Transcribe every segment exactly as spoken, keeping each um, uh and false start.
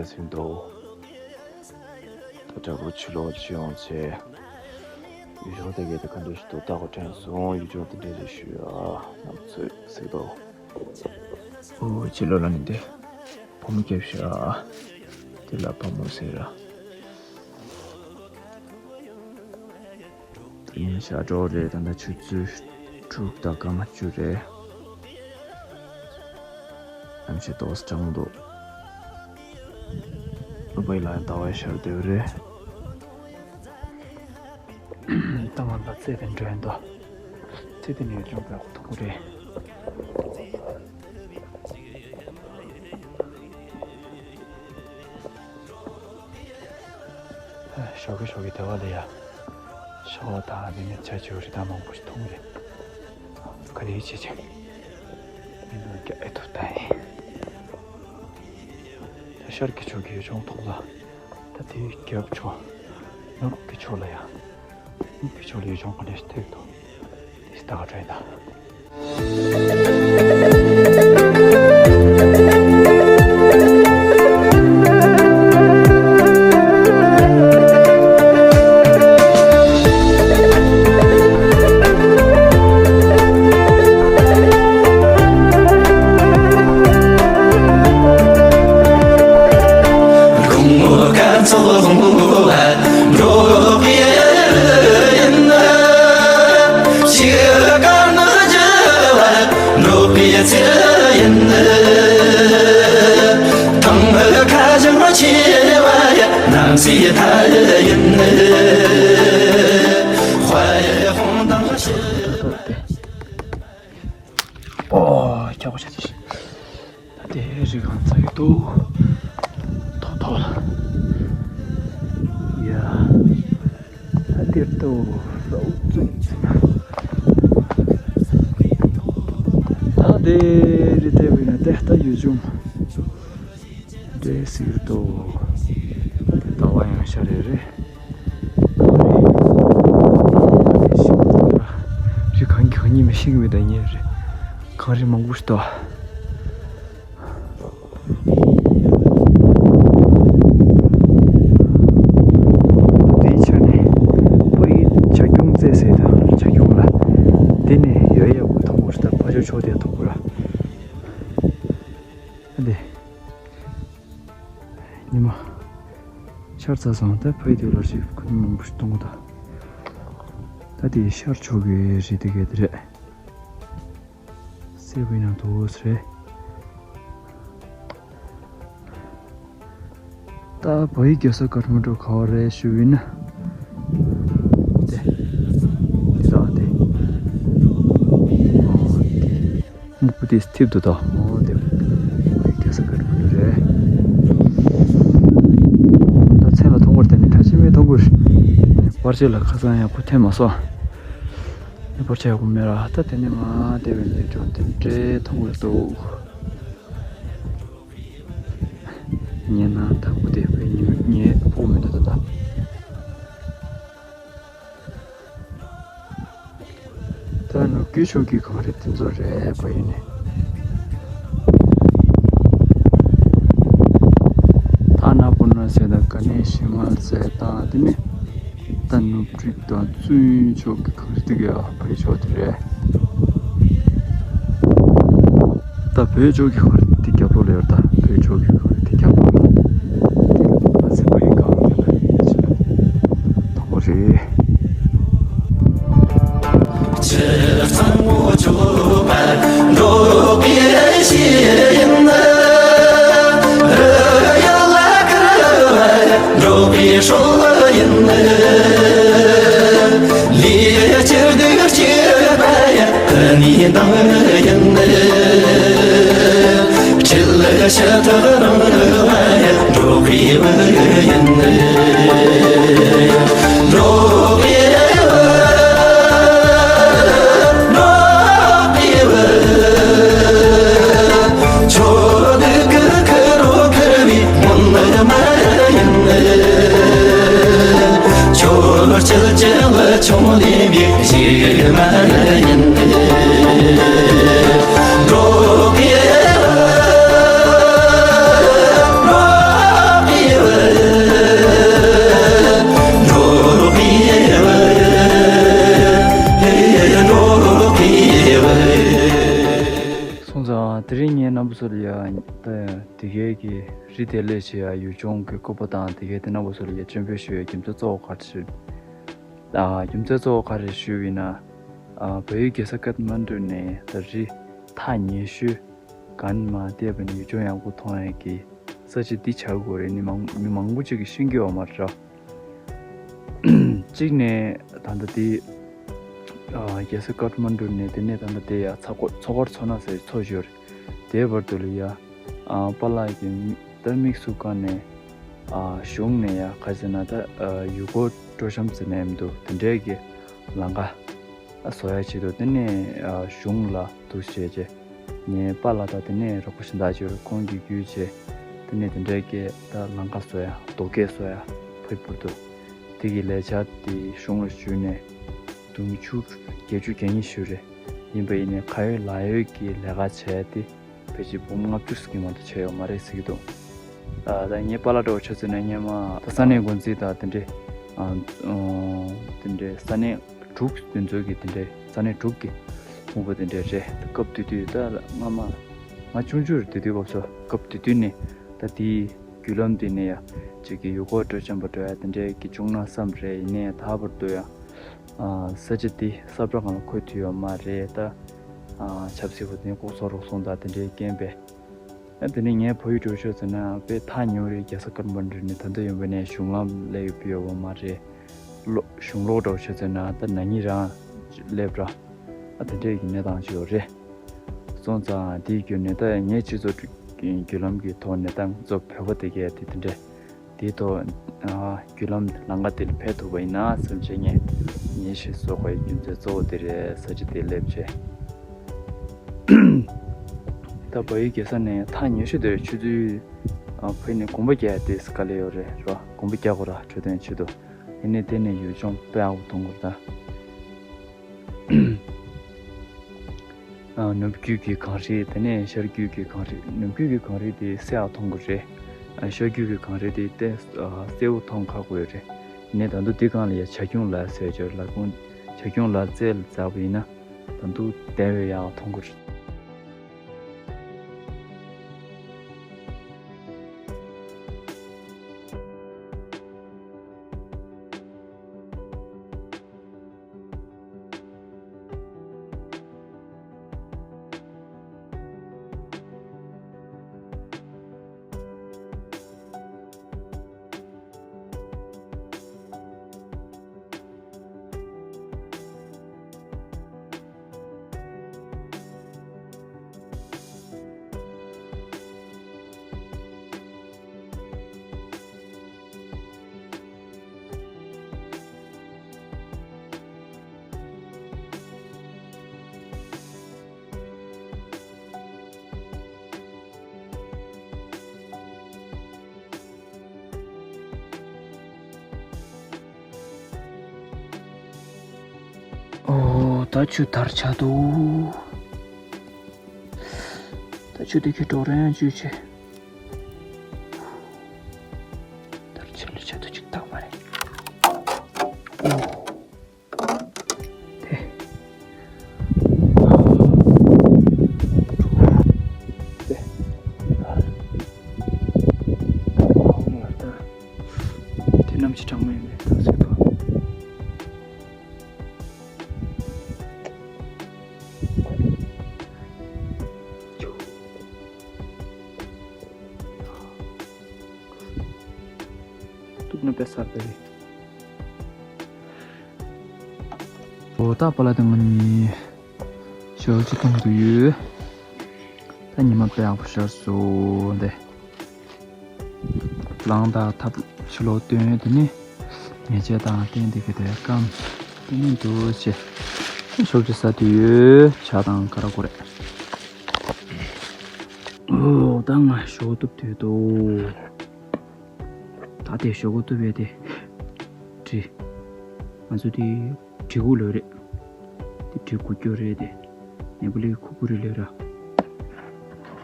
ཟིན་འདུག་ད་དྲག་པོ་ཕྱི་ལོགས་ཕྱི་ཡོང་ཚེ། ཡུལ་ལྗོངས་དེ་གའི་དེ་ག་འདྲ་ཞིག་འདུག་ལྟ་གོ་དྲན་སོང་། ཡུལ་ལྗོངས་དེ་འདྲ་རེད་ཞུ་ཡ། ནམ་ཚོད་ཟེར་འདུག་ཨོ་ཕྱི་ལོགས་ལ་ནི་དེ་བུ་མོ་སྐྱེས་ཤག་དེ་ལ་བུ་མོ་ཟེར་ར། དེ་ནས་ཞག་སྒྲོལ་རེད། ད་ལྟ་ཆུ་ཚོད་དྲུག་དང་སྐར་མ་བཅུ་རེད། གནམ་གཤིས་ཏོག་ཙམ་གྲང་མོ་འདུག་ཨ་ཕའི་ལ་ཟླ་བའི་ཤར་སྡོད་རེད། ད་ང་ལ་རྩེ་དེ་འགྲོ་ཡིན་དོ། རྩེ་དེ་ནས་ཡོད་ཅུང་པའི་ཐུག་གི་རེད། ཞོགས་ཀས་ཞོགས་ཀས་དེ་བ་ལ་ཡ། ཤ་བ་དང་དེ་ནས་ཆ་ཆེའུ་རི་དྭགས་མང་པོ་ཞིག་མཐོང་གི་རེད། ག་རེ་བྱེད་ཅིང་། མི་འདུག་རྒྱ་ཨེ་ཐུབ་ད་ཡིན། ད་ཤར་གྱི་ཕྱོགས་ཀྱི་ཡུལ་ལྗོངས་མཐོང་ལ། ད་དེའི་རྒྱབ་ཕྱོགས། ནུབ་ཀྱི་ཕྱོགས་ལ་ཡ། ནུབ་ཀྱི་ཕྱོགས་ལ་ཡུལ་ལྗོངས་ག་འདྲ་ཞིག་ཐེབས་འདུག་དེ་ལྟ་ག་དྲན་ད། འགྲོ་གི་ཡིན། ཕྱི་དཀར་ནག་བརྗེ་བར་འགྲོ་བའི་ཚེ་ཡིན། ཐང་ཁ་བཞིན་ཆེ་བ་ཡ་ནམ་སྲིད་མཐའ་ཡིན། དཔའ་ཡི་ཧོང་དང་ཞི། ཨོ་ཁྱབ་པ་ཆ་ཆེ། ད་དེ་རི་སྒང་ཚ་ཡོད་དོ། ཐོ་ཐོ་ལ། ཡ། ད་དེར་དོ་རོགས་བཙུན་ཚེ་ན། ད་དེ་རི་དེ་བས་ན་དེ་ལྟ་ཡུལ་ལྗོངས། འདྲེ་ཟེར་དོ། དེ་ལྟ་བ་ཡང་ཤ་རེ་རེ། རི་གང་གི་གང་ཉིད་མི་ཤེས་གི་མེད་ད་ཉེ་རེད། གངས་རི་མང་པོ་ཞིག་འདུག་དེའི་ཆ་ནས་ཕ་ཡི་བྱ་ཁྱུང་རྩེ་ཟེར་དང་བྱ་ཁྱུང་ལ། དེ་ནས་ཡོལ་ཡག་པོ་མཐོང་གོ་ཞིག་ད་ཕ་ཕྱོགས་ཕྱོགས་དེ་མཐོང་གོ་ར། ཨ་དེ། ཉི་མ། ཤར་ཚར་སོང་། ད་ཕ་ཡི་དེ་ལ་ཞིག་ཁོ་ནི་མང་པོ་ཞིག་གཏོང་གི་འདུག་ད་དེ་ཤར་ཕྱོགས་ཀྱི་རི་དེ་ག་དེ་རེད། སེར་པོའི་ནང་དུ་འོ་ཟེར། ད་བོད་ཡིག་རྒྱལ་ས་ཀ་ཐ་མན་ཌུ་ག་བ་རེད་ཞུ་བ་ཡིན་ན། དེ། དེ་དང་དེ། ཨོ་དེ། སྨུག་པོ་དེ་ཐིབས་འདུག་ད། ཨོ་དེ། བོད་ཡིག་རྒྱལ་ས་ཀ་ཐ་མན་ཌུ་རེད། ད་མཚན་ལ་མཐོང་གི་རེད། དེ་ནི་ཁྲ་ཆེན་མོའི་མཐོང་གི་རེད། བར་ཆད་ལ་ཁ་སང་ཡག་པོ་ཐེབས་མ་སོང་། བར་ཆད་ཡག་པོ་མེད་ར། ད་དེ་ནི་ང་དེ་བས་ལས་འགྲོ་དེ་འདྲའི་མཐོང་གི་འདུག་ཉེ་ན་དྭགས་པོ་དེ་བས་ཉེ་ཉེ་ཕོག་མི་འདུག་ད་ད། ད་ནུབ་ཀྱི་ཕྱོགས་ཀྱི་གངས་རི་དེ་ཚོ་རེད་པ་ཡིན་ནི། ད་ན་པུ་ན་ཟེར་དང་ག་ནས་ཤི་མ་ཟེར་དང་དེ་ནི། ད་ནུབ་རི་དང་བཙུན་ཕྱོགས་ཀྱི་གངས་རི་དེ་གའི་ཕ་ཡི་ཕྱོགས་དེ་རེད། ད་བོད་ཕྱོགས་ཀྱི་གངས་རི་དེ་རྒྱབ་ལོགས་ལ་ཡོད། ད་བོད་ཕྱོགས་ཀྱི་གངས་རི་དེ་རྒྱབ་ལོགས་ལ། དེ་ལ་ང་ཚོའི་བོད་ཡིག་སྒང་ལ་ཡོད་ན་ཡིན་ཕྱིན་ལ་དང་པོ་རེད། ཕྱིར་གཙང་བོ་ཕྱོགས་པར་འགྲོ་བའི་གཞི་ཡིན། རི་ཡུལ་ལ་ཁར་བར་འགྲོ་བའི་སྲོལ་ཡིན། ལས་ཀྱི་སྡུག་སྐྱེ་བ་ཡང་ནི་དང་ཡིན། ཁྲིད་ལ་ཤ་ཐག་རིང་རུ་བ་འགྲོ་བའི་བུ་ཡིན། འགྲོ་བའི་བུ། འགྲོ་བའི་བུ། ཆོས་ལུགས་ཀྱི་ཁུར་བོ་ཁུར་བའི་མོན་ནག་མ་ཡིན། ཆོས་བྱེད་ཀྱི་ལ་ཆུང་ལས་པའི་གཞི་མ་ཡིན། འགྲོ་བའི་བུ། འགྲོ་ སོ་ལ་ཡ་ད་དེ་གའི་གི་རི་དེ་ལས་བྱེད་ཡ་ཡུལ་ལྗོངས་ཀྱི་བཀོད་པ་དང་དེ་གའི་དེ་ན་བ་སོ་ལ་ཡ་སྤྱན་འབུལ་ཞུ་ཡ་རྒྱུ་མཚན་གཙོ་བོ་ག་རེ་ཞུ། ཨ་རྒྱུ་མཚན་གཙོ་བོ་ག་རེ་ཞུ་བས་ན། ཨ་བལ་ཡུལ་རྒྱལ་ས་ཀཏ་མན་ཌུ་ནས་ད་རི་ཐག་ཉེ་ཤོས་གན་མ་བལྟས་པ་ནས་ཡུལ་ལྗོངས་ཡག་པོ་མཐོང་ཡ་གི་ས་ཆ་འདི་ཆགས་དགོས་རེད། ནི་མང་མི་མང་པོ་ཅིག་གིས་ཤེས་ཀྱི་ཡོད་མ་རེད། གཅིག་ནས་ད་ལྟ་དེ་ཨ་རྒྱལ་ས་ཀཏ་མན་ཌུ་ནས་དེ་ནས་ད་ལྟ་དེ་ཡ་ཚ་ཁོ་མཚོ་སྒར་མཚོ་སྣ་ཟེར་མཚོ་ཞོར་དེའི་བར་དུ་ལ་ཡ་ཨ་པཱ་ལགས་ཀྱིས་ད་དམིགས་སུ་བཀར་ནས་ཨ་གཞུང་ནས་ཡ་ག་ཟེར་ན་ད་ཨ་ཡུལ་སྐོར་སྤྲོ་འཆམ་ཟེར་ནས་མི་འདུག་དེ་འདྲའི་གི་ལམ་ཁ་ཨ་བཟོ་ཡ་ཆེད་དུ་དེ་ནས་ཨ་གཞུང་ལ་འདུག་བྱས་རྗེས། ངའི་པཱ་ལགས་དང་དེ་ནས་རོགས་པ་གཞན་དག་ཅིག་ཡོད་རེད། ཁོང་གིས་བརྒྱུད་བྱས་དེ་ནས་དེ་འདྲའི་སྐད་ད་ལམ་ཁ་བཟོ་ཡ་རྡོ་སྐས་བཟོ་ཡ་ཕ་གི་བར་དུ་དེ་གི་ལས་འཆར་དེ་གཞུང་ལ་ཞུས་ནས་དུང་ཕྱུར་བརྒྱད་ཅུ་གྱ་གཉིས་ཞུས་རེད། ཡིན་པ་ཡིན་ནའི་ཁ་ཡོད་ལག་ཡོད་ཀྱི་ལས་ཀ་བྱས་ཏེ་ཕལ་ཆེར་འབུམ་ལྔ་བཅུ་ཟིན་གྱི་མ་གཏོགས་བྱས་ཡོད་མ་རེད་ཟེར་གྱི་འདུག་ཨ་ད་ངའི་པཱ་ལགས་འདྲ་བོ་ཆ་མཚོན་ན་སྔོན་མ་ད་ས་གནས་འགོ་འཛིན་དང་དེ་འདྲའི་ཨ་ཨ་དེ་འདྲའི་ས་གནས་དྲུག་དེ་ཚོའི་གི་དེ་འདྲའི་ས་གནས་དྲུག་གི་དཔོན་པོ་དེ་འདྲའི་རེད། སྐབས་དེ་དུས་ད་སྔ་མ་ང་ཆུང་ཆུང་རེད། དེ་དུས་སྐབས་སུ་སྐབས་དེ་དུས་ནས་ད་དེའི་བརྒྱུད་ལམ་དེ་ནས་ཡ་ཅིག་གི་ཡུལ་སྐོར་སྤྲོ་འཆམ་པ་འགྲོ་ཡ་དེ་འདྲའི་གི་བྱུང་ན་བསམ་རེད། ཡིན་ནའི་ད་བར་དུ་ཡ་ཨ་ས་ཆ་དེ་ས་བཀྲ་སྒང་ལ་འཁོད་ཐུབ་ཡོད་མ་རེད། ད་ཨ་ཆབ་སྲིད་པ་དེ་ལྐོག་ཟ་རུལ་སུངས་དང་དེ་འདྲའི་རྐྱེན་པས། ཨ་དེ་ནས་ངའི་ཕ་ཡུལ་འགྲོ་ཆོག་ཟེར་ན་དཔེ་ཐག་ཉེ་བོ་རེད། རྒྱལ་ས་ཀཏ་མན་ཌུ་ནས་ད་ལྟ་ཡོང་བའི་ནས་གཞུང་ལམ་སླེབས་ཡོད་པ་ཡོད་པ་མ་རེད། ལོ་གཞུང་ལོག་འགྲོ་ཆོག་ཟེར་ན་ད་ན་ནིང་རང་སླེབས་ར། ཨ་དེ་འདྲས་ཀྱི་གནས་སྟངས་ཅིག་ཡོད་རེད། སོང་ཙང་དེའི་བརྒྱུད་ནས་ད་ངའི་སྤྱི་ཚོགས་བརྒྱུད་ལམ་གྱི་ཐོག་ནས་ད་ང་ཚོ་བོད་པ་དེ་གས་དེ་དེ་འདྲས་དེའི་ཐོག་ཨ་བརྒྱུད་ལམ་ལམ་ཁ་དེ་ལ་ཕེབས་ཐུབ་པ་ཡིན་ན་བསམ་བྱས། ངས་ངའི་ཞེས་སོགས་པའི་རྒྱུ་མཚན་གཙོ་བོ་དེ་རེད། ས་ཆ་དེ་སླེབས་བྱས། ད་བལ་ཡུལ་རྒྱལ་ས་ནས་ཐག་ཉེ་ཤོས་དེར་ཆུ་ཚོད་ཨ་བོད་ནས་དགོན་པ་བརྒྱད་དེ་དཀའ་ལས་ཡོད་རེད། རེད་བ། དགོན་པ་བརྒྱ་དགོས་ར་འཕྲོད་བསྟེན་ཆེད་དུ། ཡིན་ནའི་དེ་ནས་ཡུལ་ལྗོངས་དཔེ་ཡག་པོ་མཐོང་གི་རེད་ད། ཨ་ནུབ་རྒྱུད་ཀྱི་གངས་རི། དེ་ནས་ཤར་རྒྱུད་ཀྱི་གངས་རི། ནུབ་རྒྱུད་ཀྱི་གངས་རི་དེ་སེ་ཡག་མཐོང་གི་རེད། ཨ་ཤར་རྒྱུད་ཀྱི་གངས་རི་དེ་ཏེ་ཨ་གསལ་པོ་མཐོང་ཁག་པོ་ཡོད་རེད། ཡིན་ནའི་ད་དུང་དེ་སྒང་ལ་ཡ་བྱ་ཁྱུང་ལ་ཟེར་ཡོད་རེད། ལ་ཁུངས་བྱ་ཁྱུང་ལ་རྩལ་ལ་འཛེགས་པ་ཡིན་ན། ད་དུང་དེ་བས་ཡག་མཐོང་གི་རེད། ཨོ། ད་ཆུ་དར་ཆགས་འདུག་ད་ཆུ་དེ་ཁྱེད་གྲོགས་རང་ཡང་བཅུས་ཆེ། དར་ཆགས་ལ་ཆགས་འདུག་ཅིག་ཐག་མ་རེད། ཨོ། དེ། དེ། དེ་གནམ་གྱི་གྲང་མོ་ཡིན་པས་ཐག་ཆོད་པ། གཏུབ་ན་དཔེ་གསར་པ་རེད། འོ་ད་པཱ་ལགས་དང་ང་གཉིས་ཞོགས་ཇ་འཐུང་གི་ཡོད། ད་ཉི་མ་དཔེ་ཡག་པོ་ཤར་སོང་། འདི་ལངས་དང་ཐབ་ཕྱི་ལོགས་སྟོན། དེ་ནས་ཉལ་ཆས་དང་སྟན་དེ་ག་དེ་སྐམ། དེ་ནས་འདུག་བྱས་ཞོགས་ཇ་ཟ་དུས་ཡོད། ཇ་དང་ག་རེ་དགོས་རེད། འོ་ད་ང་ཞོགས་གཏུབ་དུས་འདུག་ད་དེ་ཞོགས་གཏུབ་པའི་དེ་གྲི། ང་ཚོ་དེ་གྲི་གུག་ལོས་རེད། དེ་གྲི་གུག་སྐྱོ་རེད་དེ། ནེ་པ་ལི་ཁུ་ཁུ་རི་ལོས་ར།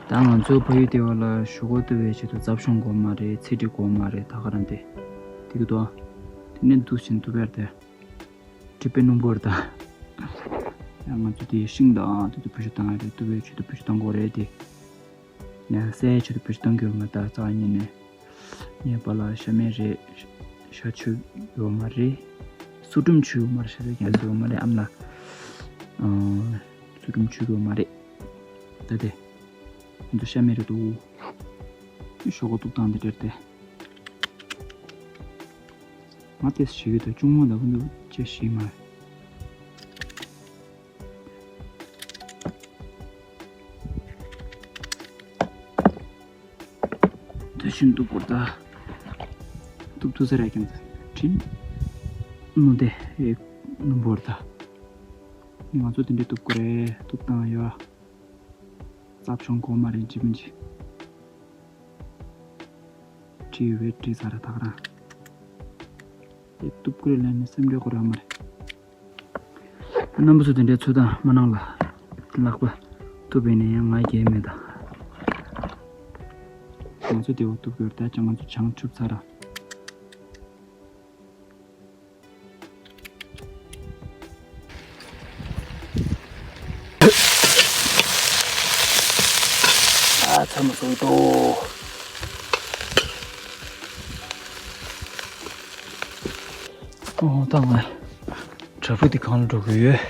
ད་ང་ཚོ་ཕ་ཡུལ་དེ་བ་ལ་ཞོགས་གཏུབ་པའི་ཆེད་དུ་རྩྭ་གཞོང་དགོས་མ་རེད། ཚེ་གྲི་དགོས་མ་རེད། ད་ག་རང་དེ། དེ་གི་དོ། དེ་ནས་འདུག་བཞིན་གཏུབ་པ་རེད་དེ། གྲི་དཔེ་རྣོན་པོ་རེད་ད། ཡང་ང་ཚོ་དེ་ཤིང་དང་དེ་ཚོ་བེད་སྤྱོད་བཏང་ཡ་རེད། གཏུབ་པའི་ཆེད་དུ་བེད་སྤྱོད་བཏང་དགོས་རེད་དེ། ཡང་སའི་ཆེད་དུ་བེད་སྤྱོད་གཏོང་གི་ཡོད་མ་རེད། ད་རྩ་བ་ཉིད་ནས་ངའི་པཱ་ལགས་ཤ་མེད་རེད། ཤ་མཆོད་ཡོད་མ་རེད། སུ་སྒྲུབ་མཆོད་ཡོད་མ་རེད། ཤ་ལས་ཀྱང་ཟོས་ཡོད་མ་རེད། ཨ་མ་ལགས། ཨ། སུ་སྒྲུབ་མཆོད་ཡོད་མ་རེད། ད་དེ། ང་ཚོ་ཤ་མེད་རེད་འདུག་ཞོགས་པ་ཏོག་ཙམ་འདི་འདྲ་དེ། ང་དེ་ཞིག་ཡོད་དོ། གཅུང་མོ་ལ་ཁོ་ཚོ་ཅི་ཞིག་མ། དེ་བཞིན་དུ་བོར་ད། ཏུབ་ཏུ་ཟེར་ཡ་ཀྱང་དྲིན་ནོ་དེ་ཨེ་ནོ་བོར་ད། ང་ཚོ་དེ་འདྲའི་ཏུབ་དགོས་རེད། ཏུབ་བཏང་ཡོད། རྩབ་ཆུང་གོ་མ་རེད་ཅི་མིན་ཅི། བྲིས་ཡོད་པས་བྲིས་ཚར་ད་ག་རང་། དེ་ཏུབ་དགོས་རེད་ལབ་ནས་སེམས་ཁྲལ་དགོས་ར་མ་རེད། རྣམ་པ་ཚོ་དེ་འདྲའི་ཚོད་ལྟ་མ་གནང་ལ། ལག་པ་ཐུབ་པས་ནས་ཡང་ང་རྒྱལ་མེད་ད། ང་ཚོ་དེ་འོ་ཐུབ་ཡོད་ད་ཅང་ང་ཚོ་བྱང་ཆུབ་ཚར། ཨ་ཚ་མ་སོང་ཏོ། ཨོ་ད་ང་བྲག་ཕུག་འདི་སྒང་ལ་འགྲོ་གི་ཡོད།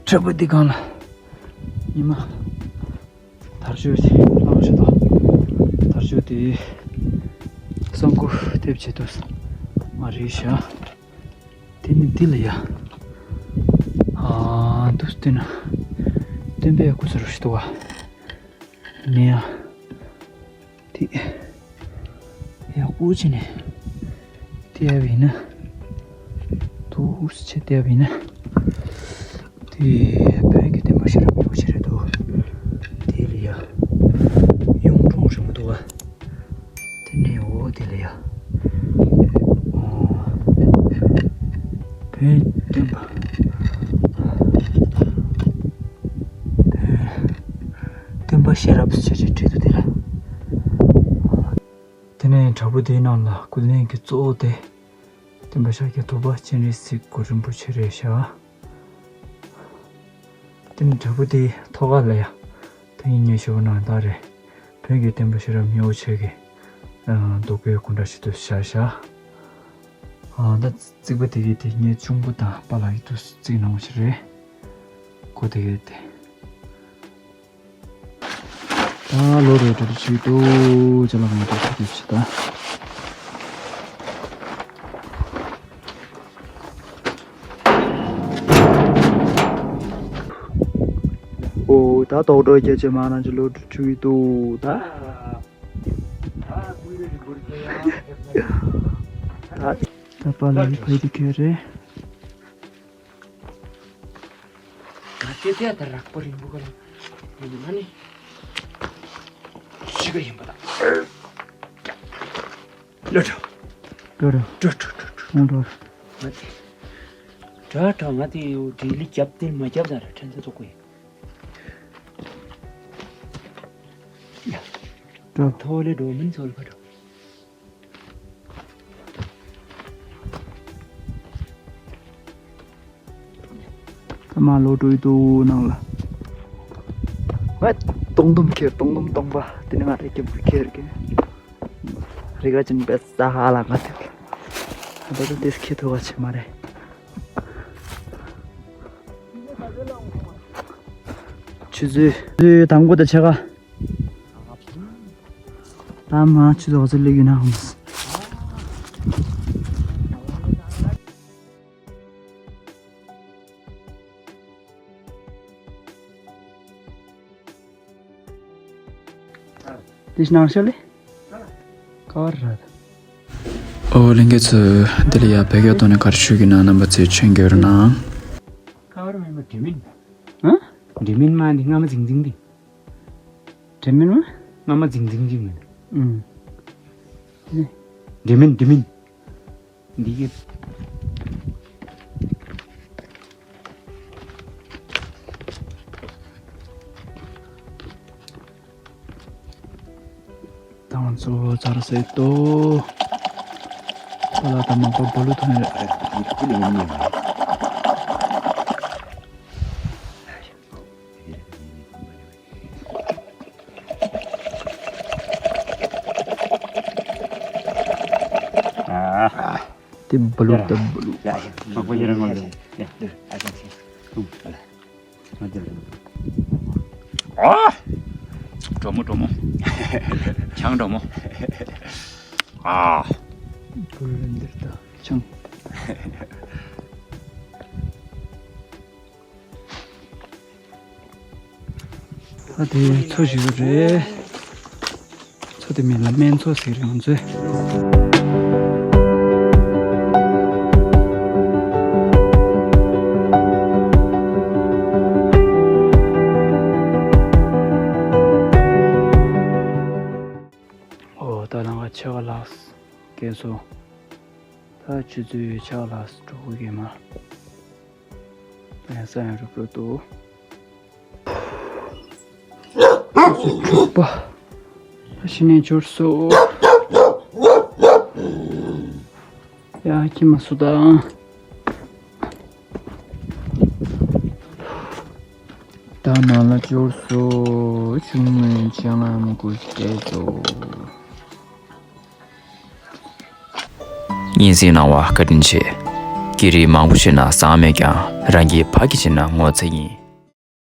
བྲག་ཕུག་འདི་སྒང་ལ་ཉི་མ་དར་ལྕོག་དེ་བླངས་ཤག་ད། དར་ལྕོག་དེ་སང་ཁུ་ཐེབས་བྱེད་དུས་མ་རེད་ཤག་དེ་ནི་འདི་ལ་ཡ། ཨ་འདུག་སྟེ་ན་སྟོན་པའི་སྐུ་ཚེ་རུ་ཞིག་འདུག་བ། ནས་ཡ། དེ། ཡག་པོ་བྱས་ནས། བལྟས་པ་ཡིན་ན། འདུག་སེ་བྱས་བལྟས་པ་ཡིན་ན། དེ། བོད་ཀྱི་བསྟན་པ་ཤེས་རབ་ཡོད་ཆེ་རེད་འདུག་དེ་ལ་ཡ། གཡུང་དྲུང་རིང་པོ་འདུག་བ། དེ་ནས་འོ་དེ་ལ་ཡ། ཨོ། བོད་བསྟན་པ། བོད་བསྟན་པ་ཤེས་རབ་ཟེར་ཅིག་བྲིས་འདུག་དེ་ལ། དེ་ནས་བྲག་ཕུག་དེའི་ནང་ལ་ཀུན་གླེང་གི་གཙོ་བོ་དེ། སྟོན་པ་ཤཱཀྱ་ཐུབ་པ་སྤྱན་རས་གཟིགས་གུ་རུ་རིན་པོ་ཆེ་རེད་ཤག་དེ་ནས་བྲག་ཕུག་དེའི་ཐོག་ཁ་ལ་ཡ། དེ་ཡིན་ངས་ཞུ་བ་ནང་ལྟར་རེད། བོད་ཀྱི་བསྟན་པ་ཤེས་རབ་མྱུར་ཆེ་གི། རྡོ་སྐས་སྐུ་འདྲ་ཞིག་ཏུ་བཞག་ཤག་ཨ་ད་རྩིག་པ་དེ་གི་དེ་ངའི་གཅུང་པོ་དང་པཱ་ལགས་ཀྱིས་ཏུ་རྩིག་གནང་བ་ཞིག་རེད། ཁོ་དེ་གི་དེ། ད་ལོ་རེ་འགྲོ་རྒྱུ་ཅིག་འདུག་ཅ་ལག་མ་འདྲ་ཞིག་ཞིག་ད། ཨོ་ད་ཏོག་ཏོག་རྒྱ་ཆེ་མ་ན་ཅི་ལོ་འགྲོ་རྒྱུ་འདུག་ད། ད་ད་པཱ་ལགས་ཕ་ཡི་ཁེ་རེད། ག་དེ་དེ་ད་རག་པ་རིང་པོ་ག་ལ་ཡིན་ན་ནི་ཤི་ག་ཡིན་པ་ད། ལོ་ཏོ། ལོ་ཏོ། ཏོ་ཏོ་ཏོ་ཏོ། ཧོང་ཏོ། ང་དེ། ཏོ་ཏོ་ང་དེ་ཡོ་དེ་ལི་རྒྱབ་དེ་མ་རྒྱབ་ད་ར་ཕྲན་ཚེ་ཐོག་གོ་ཡིན། ཡ། ཏོ། ཐོ་ལེ་འགྲོ་མིན་ཚོལ་ག་འགྲོ། ཐ་མ་ལོ་ཏོ་ཡི་ཏོ་ནང་ལ། ང་སྟོང་དུམ་ཁེར་སྟོང་དུམ་སྟོང་པ་དེ་ནི་ང་རེ་ཁེར་ཁེར་གི། རི་ག་ཅན་པེ་ས་ཧ་ལ་ང་ཐེབས། ད་ལྟ་དེ་ཁེ་ཐོ་བ་ཆེ་མ་རེད། ཆུ་ཚོད་ཆུ་ཚོད་དང་པོ་དང་ཕྱེད་ཀ་ད་མ་ཆུ་ཚོད་ག་ཚོད་སླེབས་ཡོད་ན་ཧམ། དེ་ནང་ཤ་ལེ། ཀར་ར། ཨོ་ལྷན་རྒྱས་ཚོ། འདི་ལ་ཡ་བོད་སྐད་ཐོག་ནས་ག་རེ་ཞུ་གི་ན་རྣམ་པ་ཚོས་མཁྱེན་གྱི་ཡོད་ན། ཀར་མེ་མ་དྲི་མིན། ཨ། དྲི་མིན་མ་འདི་རྔ་མ་ཟིང་ཟིང་འདི། དྲི་མིན་མ། རྔ་མ་ཟིང་ཟིང་ཅིག་མིན། ཨུམ། དྲི་མིན་དྲི་མིན། འདི་གི། ད་ང་ཚོ་ཚར་སེ་ཏོ། པཱ་ལགས་དང་མ་པ་བ་ལུ་ཐོན་ཡོད་རེད། དེ་བ་ལུག་ད་བ་ལུག་ཡ་ཡ། མག་པ་ཡར་ངོ་ལ། ཡ། ཨ། འགྲོ་མོ་འགྲོ་མོ། ཆང་འགྲོ་མོ། ཨ། བུ་ལོན་འདིར་ད་ཆང་། ད་དེ་མཚོ་ཞིག་རེད། མཚོ་དེ་མིང་ལ་སྨད་མཚོ་ཟེར་རེད་ང་ཚོས། ཨོ་ད་ལམ་ཁ་ཆེ་བ་ལགས། རྒན་གསོ། ད་ཆུ་ཚོད་ཆག་ལགས་འགྲོ་དགོས་ཀྱི་མ། ཡང་ས་ཡང་རུབ་རུབ་འདུག་དྲུག་པ། ད་ཕྱི་ནས་འབྱོར་སོང་། ཡ་ཁྱི་མ་སུ་དང་། ད་ནང་ལ་འབྱོར་སོང་། ཆུང་ངུའི་ཆང་ལམ་དགུ་བསྡད་སོང་། སྙན་སེང་གནང་བ་བཀའ་དྲིན་ཆེ། སྐད་རིགས་མང་པོ་ཤེས་ན་བཟང་མེད་ཀྱང་རང་གི་ཕ་གི་བྱས་ན་ངོ་ཚ་ཡིན།